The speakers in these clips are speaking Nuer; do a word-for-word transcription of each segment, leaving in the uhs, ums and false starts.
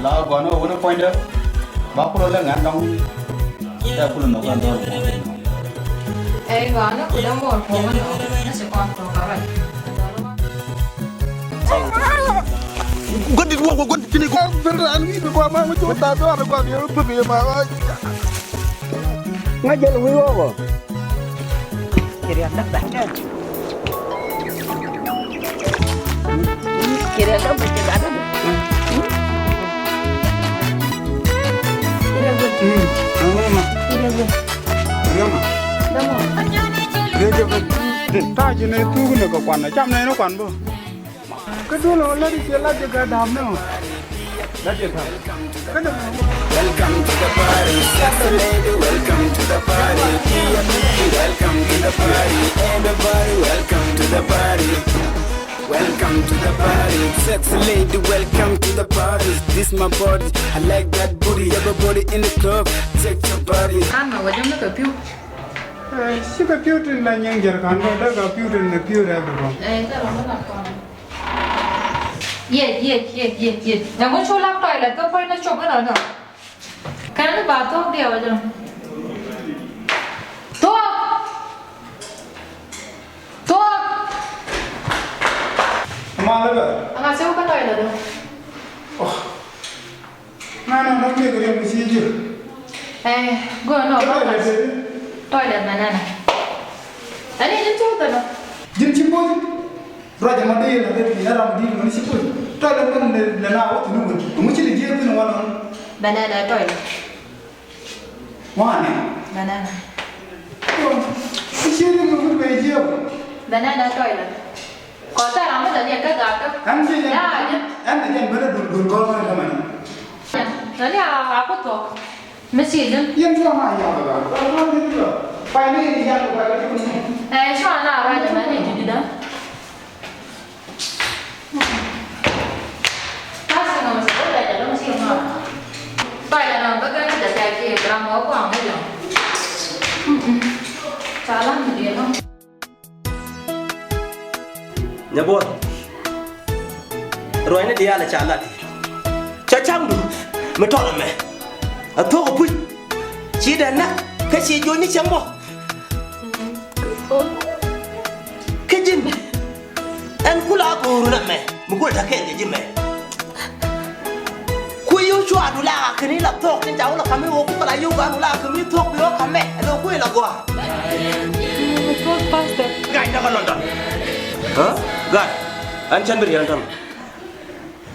La gɔnɔ wunɛ puɔ̱nydä ba kulɔ lɛ ŋa̱n dɔŋ. Ɛ kulɔ nɔ kɔn dɔŋ. Ɛ gɔnɔ kulɔ mor kuɔmɛ nɔ. Nɛ si kɔn kulɔ kɔrɔ. Gɔn dit wɔ, gɔn dit ni gɔn. Fɛn an wi bi kɔn ma ma jɔ ta dɔn kɔn yɛ bi bi ma. Ŋa jɛl wi̱i̱ ɣɔɔkɔ. Kiriak däk bɛ kɛn. Kiriak däk bɛ kɛn. Ta̱a̱ ji̱n ɛ thuk ni kɛ kuan ɛ cam nɛn ɛ kuan bä. Kä duɔl ɔ lät i̱ ciɛ lat jɛ gat da̱a̱p ni ɔ. Lat jɛ gat. Welcome to the party, sexy lady, welcome to the party. Welcome to the party, everybody, welcome to the party. Welcome to the party, sexy lady, welcome to the party. This my body, I like that booty, everybody in the club, shake your body. Kan mɛ wä jɛ mi kɛ piu. Cikɛ piu tin la nyiŋ jɛr kan bä dee kɛ piu tin nɛ piu rɛ bi bä. Yec, yec, yec, yec, yec. Ɛŋu cu lak tɔy lɛ thok pɔy na cop inɔ dɔ. Kɛn ni ba thok diɛ wä jɔ. Thok. Thok. Ma lɛ bɛ. Aŋa cɛ wä kä tɔy lɛ dɔ. Ŋa̱n nɔ nɔ kek riɛm mi ci ji̱. Ɛ, go̱o̱r nɔ. Toilet. Toilet mɛ nɛnɛ. Ɛn i̱ ji̱n cuk kɛ nɔ. Ji̱n ci puɔ̱ny. Ruac ɛmɔ dee yɛn a dee yɛn a ram di mɛ ni ci puɔ̱ny. Toilet mɛ nɛ nɛ na wä thuni wä. Ŋu ci ni jiɛk thuni wä nɔ. Mɛ nɛnɛ toilet. Ŋuani. Banana. I̱ ciet ni mi wut wee jiɛɛk. Banana toilet. Kɔ thɛr ram mi dɔ̱diɛn kä gak kä. Ɛn ci jɛn. Yaa jɛ. Ɛn ci jɛn bä dee dul dul gɔl mɛ dämɛ. Dɔ̱diɛn a ku thok. Mi ci jɛn. Yɛn cuɔ ma yak ba. Ba ba ni dul. Ba ni yak ba ba ni. Ɛ cuɔ na ruac mɛ ni didi dä. Nyɛ buɔth. Ruacni diaal ca lat. Ca caŋdu mi tɔl ɛmɛ. A thuɔk a puc. Ci dee näk kä ci juɔc ni cäŋ bɔ. Kä ji̱n ɛn kula go̱o̱ru na mɛ mi gol ta̱kɛn kɛ ji̱ mɛ. Ku yio̱w cua du la kä ni la thuɔk tin ca wä la kami wä ku kala yio̱w gan wä la kami thuɔk bi wä kamɛ ɛn wä ku ila gɔaa. Gac daka London. Hä? Gac. Ɛn cɛn bi riɛn tamɛ.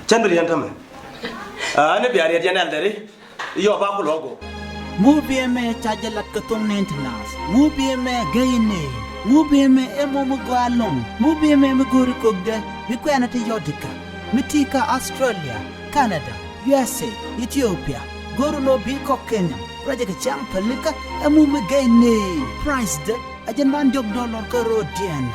Cɛn bi riɛn tamɛ. Ɛn bi a riɛt yɛn ɛldɛri. Yɔ ba kulɔ go. Movie ɛmɛ ca jɛ lat kɛ thoŋ nɛn ti naath. Movie ɛmɛ gɛy nɛ. Movie ɛmɛ ɛmɔ mi gɔaa lɔŋ. Movie ɛmɛ mi go̱o̱ri kokdɛ mi kuɛnɛ ti yɔt dikä mi ti kä Australia, Canada, U S A, Ethiopia. Go̱o̱ri nɔ bi kɔk Kenya. Ruacɛ kɛ cam pälikä ɛmɔ mi gɛy nɛ. Price dɛ a jɛ man diɔk dollar kä ro̱o̱diɛn.